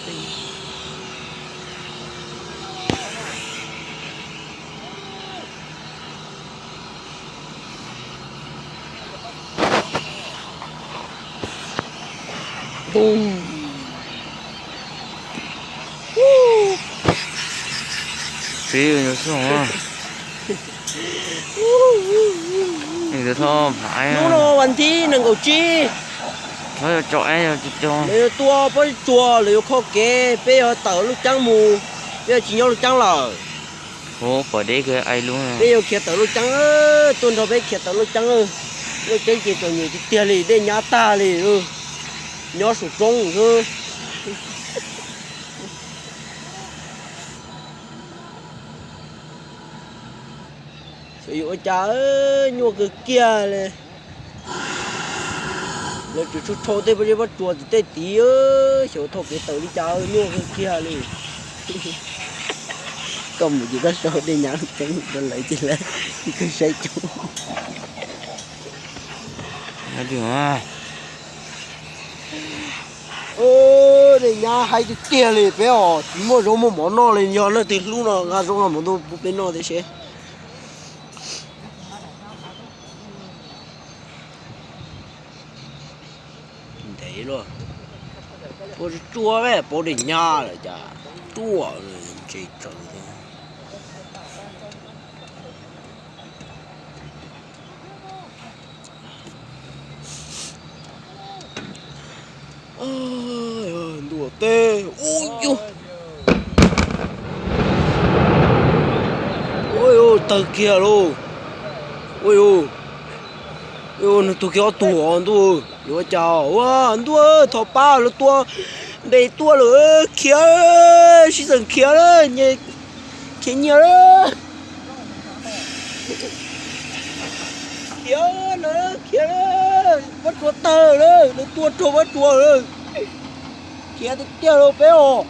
Txiv, hnub no vas thib nees nkaum tsib, lawv yuav tua pob tsuas, lawv yuav kho kev, peb yuav tawm lub caab mus, peb yuav tsis nyob lub caab lawm. Peb yuav khiav tawm lub caab, tuaj nrog peb khiav tawm lub caab. Lub caab ces txom nyem tiag tiag li, dej nyab tag li, nyob saum roob xwb. Xyov yuav ua cas, nyuaj kawg kiag li. Lawv tseem tshuj rhau tej pob zeb pob tsuas tim tej tid, xyov thauj kev tawm li cas, nyuaj kawg kiag li. Koj mus ces koj sau dej nyab lub caab rau lawv ces lawv kawg saib coob. Dej nyab haib tiag tiag li peb os, tsis muaj zaub muaj mov noj li, yog leej twg hlub no nqa zaub nqa mov tuaj pub peb noj thiab seb. Ntev luaj. Ua tsuag pauv dej nyab lawm cas ruaj, ntse tsawv thiab. Ntuj teb, ua yus, ua yus tawg kiag lauj. Ua yus, ua yus, nws tug kiag ob tug os ntuj, yuav ua cas ua ntuj, thov pab lawv tua, npe tuaj lawm, khiav, sib txeem khiav, khiav nyias lawm. Khiav lawm, khiav lawm, pob tsuas tawg lawm, lawv tua raug pob tsuas lawm. Khiav tiag tiag lauj peb os.